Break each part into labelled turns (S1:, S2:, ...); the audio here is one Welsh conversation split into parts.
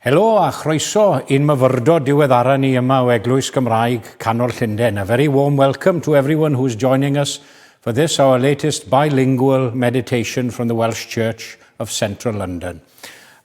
S1: Helo a chroeso i'n myfyrdod diweddara ni yma o Eglwys Gymraeg Canol Llundain. A very warm welcome to everyone who's joining us for this, our latest bilingual meditation from the Welsh Church of Central London.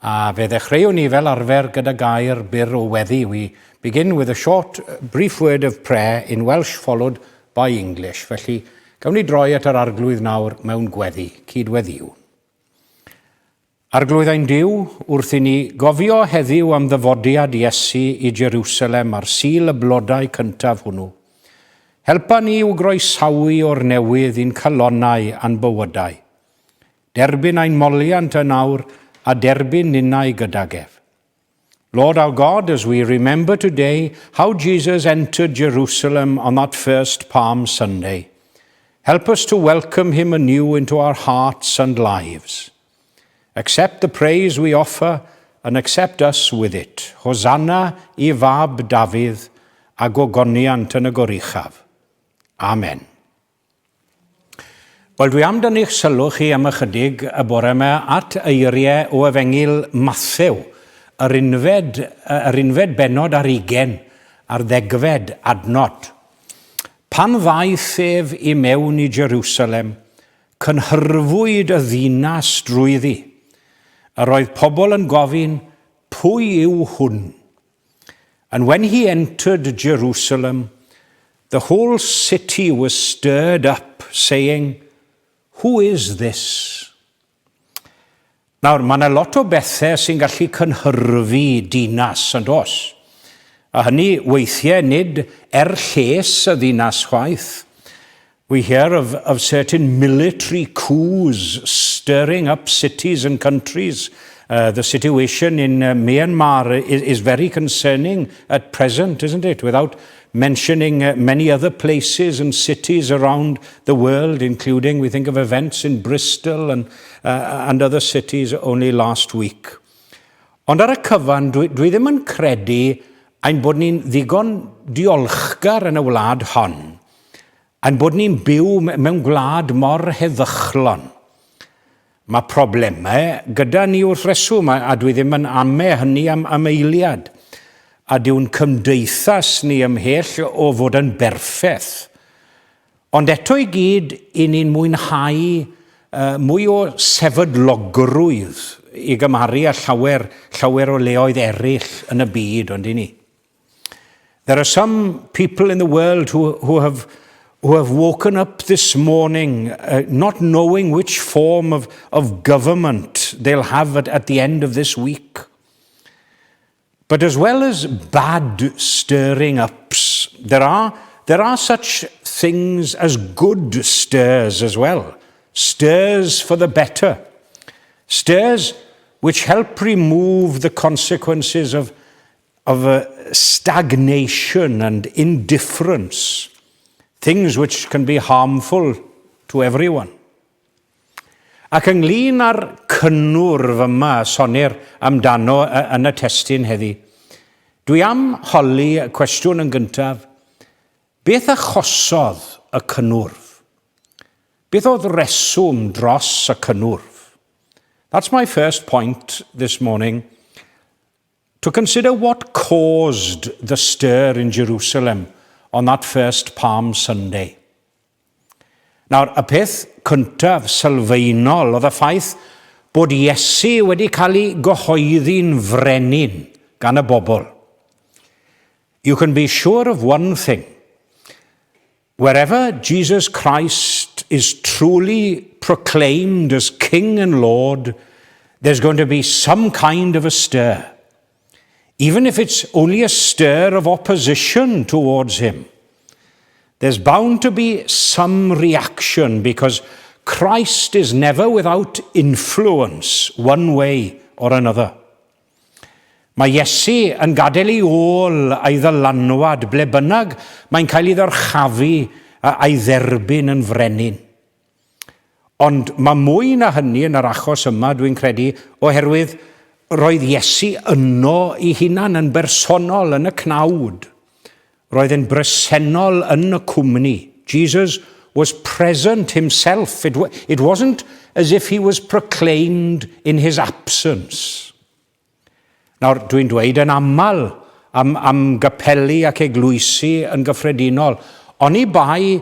S1: A fe ddechreuwn ni fel arfer gyda gair byr o weddi. We begin with a short, brief word of prayer in Welsh followed by English. Felly, gawn ni droi at yr Arglwydd nawr mewn gweddi, cyd-weddiwn. Arglwydd ein Duw, wrth i ni gofio heddiw am ddyfodiad Iesu i Jerusalem ar Sul y Blodau cyntaf hwnnw, helpa ni i'w groesawu o'r newydd i'n calonnau a'n bywydau. Derbyn ein moliant yn awr a derbyn ninnau gydag ef. Lord our God, as we remember today how Jesus entered Jerusalem on that first Palm Sunday, help us to welcome him anew into our hearts and lives. Accept the praise we offer and accept us with it. Hosanna i fab Dafydd a gogoniant yn y goruchaf. Amen. Wel, dwi am dynnu'ch sylw chi am ychydig y bore yma at eiriau o Efengyl Mathew, yr unfed, yr unfed bennod ar ugen, a'r ddegfed adnod. Pan ddaeth ef i mewn i Jerusalem, cynhyrfwyd y ddinas drwyddi. Yr oedd pobl yn gofyn, pwy yw hwn? And when he entered Jerusalem, the whole city was stirred up, saying, Who is this? Nawr, mae yna lot o bethau sy'n gallu cynhyrfu dinas, yn dos. A hynny weithiau nid er lles y ddinas chwaith. We hear of certain military coups stirring up cities and countries. The situation in Myanmar is very concerning at present, isn't it? Without mentioning many other places and cities around the world, including, we think of events in Bristol and other cities only last week. Ond ar y cyfan, dwi ddim yn credu ein bod ni'n ddigon diolchgar yn y wlad hon, ein bod ni'n byw mewn gwlad mor heddychlon. Mae problemau gyda ni wrth reswm, a dwi ddim yn ame hynny am eiliad. A dyw'n cymdeithas ni ymhell o fod yn berffaith. Ond eto i gyd, i ni'n mwynhau mwy o sefydlogrwydd i gymharu â llawer, llawer o leoedd eraill yn y byd, ond i ni. There are some people in the world who have woken up this morning not knowing which form of government they'll have at the end of this week. But as well as bad stirring ups, there are such things as good stirs as well. Stirs for the better. Stirs which help remove the consequences of stagnation and indifference, things which can be harmful to everyone. Ac ynglyn â'r cynnwrf yma sonir amdano yn y testun heddi, dwi am holi y cwestiwn yn gyntaf, beth achosodd y cynnwrf? Beth oedd reswm dros y cynnwrf? That's my first point this morning. To consider what caused the stir in Jerusalem on that first Palm Sunday. Nawr, y peth cyntaf sylfaenol oedd y ffaith bod Iesu wedi cael ei gyhoeddi'n frenin gan y bobl. You can be sure of one thing. Wherever Jesus Christ is truly proclaimed as King and Lord, there's going to be some kind of a stir. Even if it's only a stir of opposition towards him. There's bound to be some reaction because Christ is never without influence one way or another. Mae Iesu yn gadael ei ôl a'i ddylanwad ble bynnag mae'n cael ei ddyrchafu a'i dderbyn yn frenin. Ond mae mwy na hynny yn yr achos yma, dwi'n credu, oherwydd roedd Iesu yno ei hunan yn bersonol yn y cnawd. Roedd yn bresennol yn y cwmni. Jesus was present himself. It wasn't as if he was proclaimed in his absence. Nawr, dwi'n dweud yn aml am, am gapeli ac eglwysi yn gyffredinol, oni bai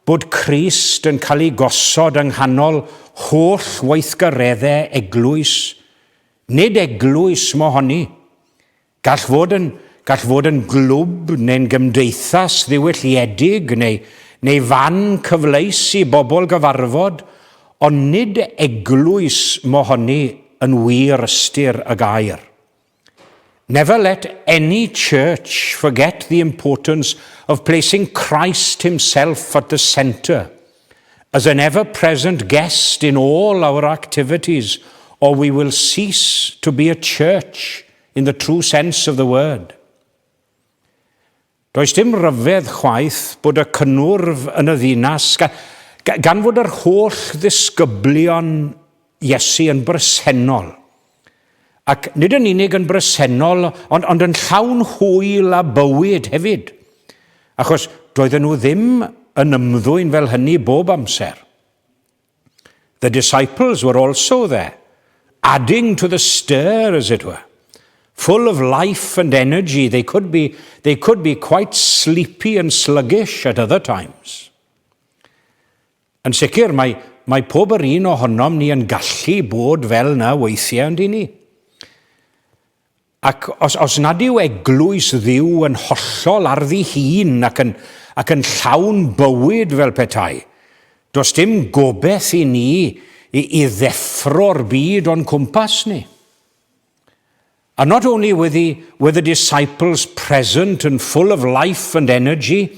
S1: bod Crist yn cael ei gosod yng nghanol holl weithgareddau eglwys, nid eglwys mohoni. Gall fod yn, gall fod yn glwb neu'n gymdeithas ddiwylliedig neu, neu fan cyfleus i bobl gyfarfod, ond nid eglwys mohoni yn wir ystyr y gair. Never let any church forget the importance of placing Christ himself at the centre as an ever-present guest in all our activities, or we will cease to be a church in the true sense of the word. Does dim rhyfedd chwaith bod y cynnwrf yn y ddinas, gan fod yr holl ddisgyblion Iesu yn bresennol. Ac nid yn unig yn bresennol, ond, ond yn llawn hwyl a bywyd hefyd. Achos doedden nhw ddim yn ymddwyn fel hynny bob amser. The disciples were also there, adding to the stir, as it were. Full of life and energy, they could be, they could be quite sleepy and sluggish at other times. Yn sicr, mae, mae pob yr un ohonom ni yn gallu bod fel na weithiau, yndyn ni? Ac os, os nad yw eglwys Dduw yn hollol ar ddi-hun ac yn, ac yn llawn bywyd fel petai, does dim gobeith i ni i, i ddeffro'r byd o'n cwmpas ni. And not only were the, were the disciples present and full of life and energy,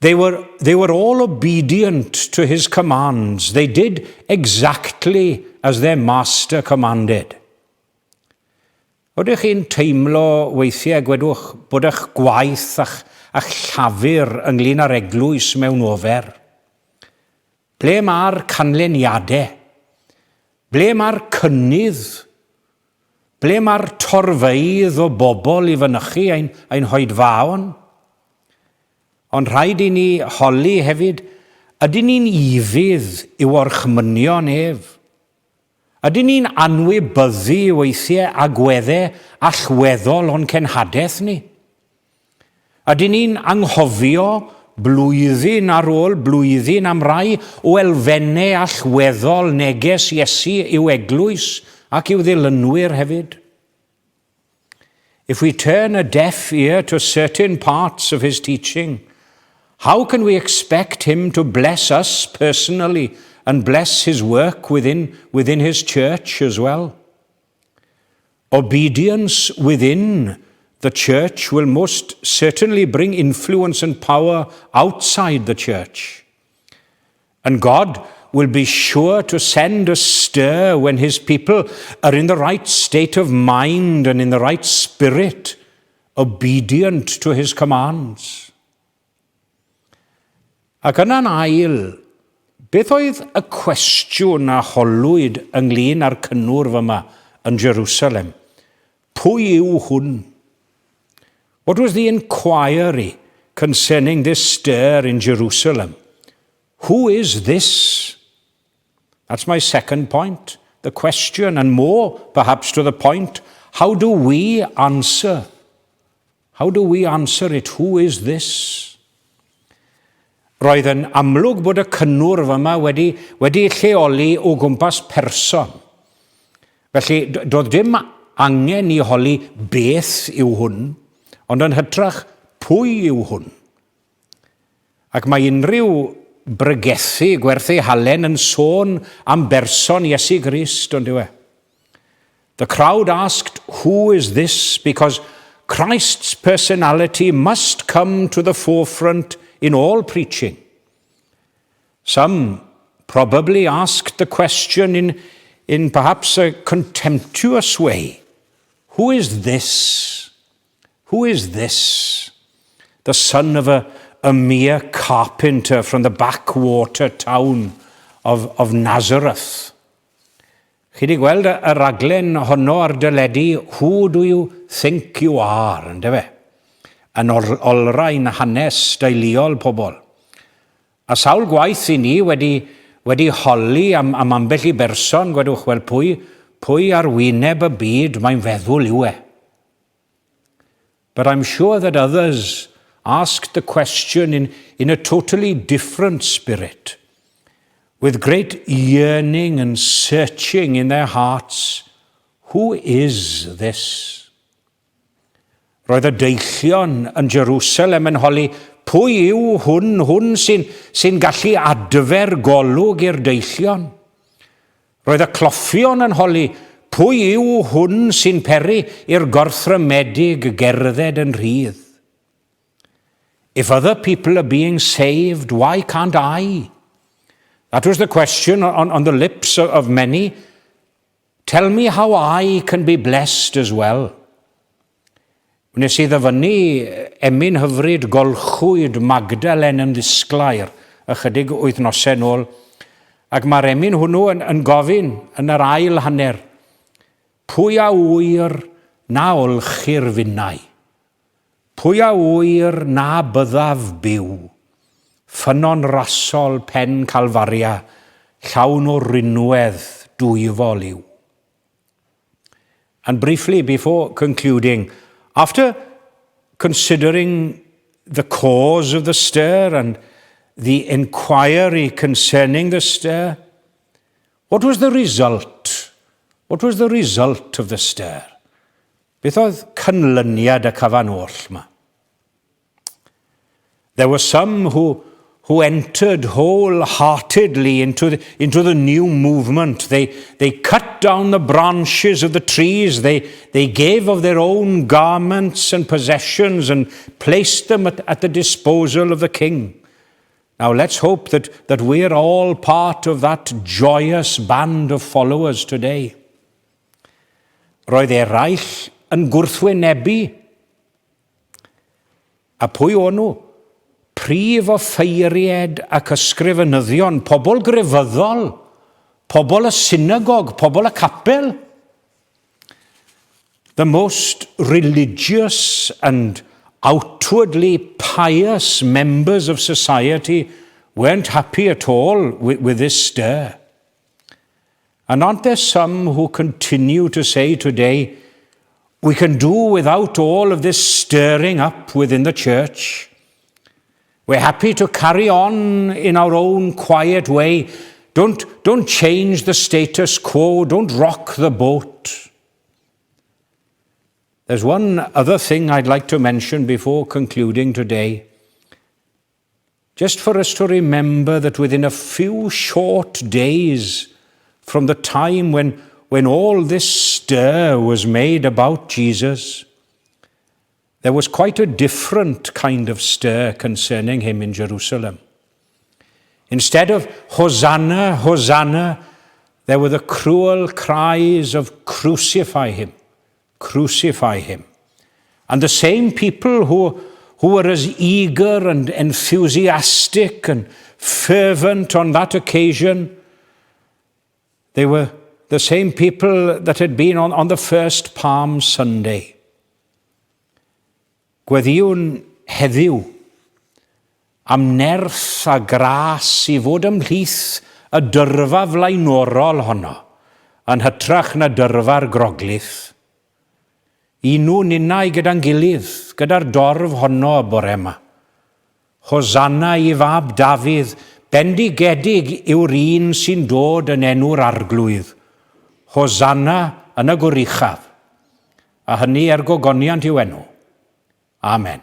S1: they were, they were all obedient to his commands. They did exactly as their master commanded. Ydych chi'n teimlo weithiau, gwedwch, bod eich gwaith a'ch, a'ch llafur ynglyn â'r eglwys mewn ofer? Ble mae'r canlyniadau? Ble mae'r cynnydd? Ble mae'r torfeydd o bobl i fynychu ein, ein hoedfaon? Ond rhaid i ni holi hefyd, ydyn ni'n ufudd i'w orchmynion ef? Ydyn ni'n anwybyddu weithiau agweddau allweddol o'n cenhadaeth ni? Ydyn ni'n anghofio blwyddyn ar ôl blwyddyn am rai o elfennau allweddol neges Iesu i'w eglwys ac i'w ddilynwyr hefyd? If we turn a deaf ear to certain parts of his teaching, how can we expect him to bless us personally and bless his work within, within his church as well? Obedience within the church will most certainly bring influence and power outside the church. And God will be sure to send a stir when his people are in the right state of mind and in the right spirit, obedient to his commands. Ac yna'n ail, beth oedd y cwestiwn a holwyd ynglyn â'r cynnwrf yma yn Jerusalem? Pwy yw hwn? What was the inquiry concerning this stir in Jerusalem? Who is this? That's my second point, the question, and more perhaps to the point, how do we answer? How do we answer it? Who is this? Roedd yn amlwg bod y cynnwrf yma wedi, wedi lleoli o gwmpas person. Felly, doedd dim angen i holi beth yw hwn, ond yn hytrach pwy yw hwn. Ac mae unrhyw bregethu gwerth ei halen yn sôn am berson Iesu Grist, ond yw e? The crowd asked, Who is this? Because Christ's personality must come to the forefront in all preaching. Some probably asked the question in, in perhaps a contemptuous way Who is this? Who is this? The son of a, a mere carpenter from the backwater town of, of Nazareth. Chi wedi gweld y, y raglen honno ar deledu, Who do you think you are, yndyfe? Yn ol, olrhain hanes deuluol pobl. A sawl gwaith i ni wedi, wedi holi am, am ambell i berson, gwedwch, wel pwy, pwy ar wyneb y byd mae'n feddwl yw e? But I'm sure that others asked the question in, in a totally different spirit, with great yearning and searching in their hearts, who is this? Roedd y deillion yn Jerusalem yn holi, pwy yw hwn, hwn sy'n sy gallu adfer golwg i'r deillion? Roedd y cloffion yn holi, pwy yw hwn sy'n peri i'r gorthrymedig gerdded yn rhydd? If other people are being saved, why can't I? That was the question on, on the lips of many. Tell me how I can be blessed as well. Wnes i ddyfynnu emyn hyfryd golchwyd Magdalen yn ddisglair ychydig wythnosau nôl, ac mae'r emyn hwnnw yn, yn gofyn yn yr ail hanner, pwy a ŵyr na olchir finnau? Pwy a ŵyr na byddaf byw? Ffynnon rasol pen Calfaria, llawn o rinwedd dwyfol yw. And briefly, before concluding, after considering the cause of the stir and the inquiry concerning the stir, what was the result? What was the result of the stir? Beth oedd canlyniad y cyfan oll yma? There were some who, who entered wholeheartedly into the, into the new movement. They, they cut down the branches of the trees. They, they gave of their own garments and possessions and placed them at, at the disposal of the king. Now let's hope that, that we're all part of that joyous band of followers today. Roedd eraill yn gwrthwynebu. A pwy o'n nhw? Prif offeiried ac ysgrifenyddion, pobl grefyddol, pobl y synagog, pobl y capel. The most religious and outwardly pious members of society weren't happy at all with, with this stir. And aren't there some who continue to say today, we can do without all of this stirring up within the church? We're happy to carry on in our own quiet way. Don't, don't change the status quo. Don't rock the boat. There's one other thing I'd like to mention before concluding today. Just for us to remember that within a few short days from the time when, when all this stir was made about Jesus, there was quite a different kind of stir concerning him in Jerusalem. Instead of Hosanna, Hosanna, there were the cruel cries of crucify him, crucify him. And the same people who, who were as eager and enthusiastic and fervent on that occasion, they were the same people that had been on, on the first Palm Sunday. Gweddïwn heddiw am nerth a gras i fod ymhlith y dyrfa flaenorol honno, yn hytrach na dyrfa'r groglith. Unwn ninnau gyda'n gilydd, gyda'r dorf honno y bore yma. Hosanna i fab Dafydd, bendigedig yw'r un sy'n dod yn enw'r arglwydd. Hosanna yn y goruchaf. A hynny er gogoniant i'w enw. Amen.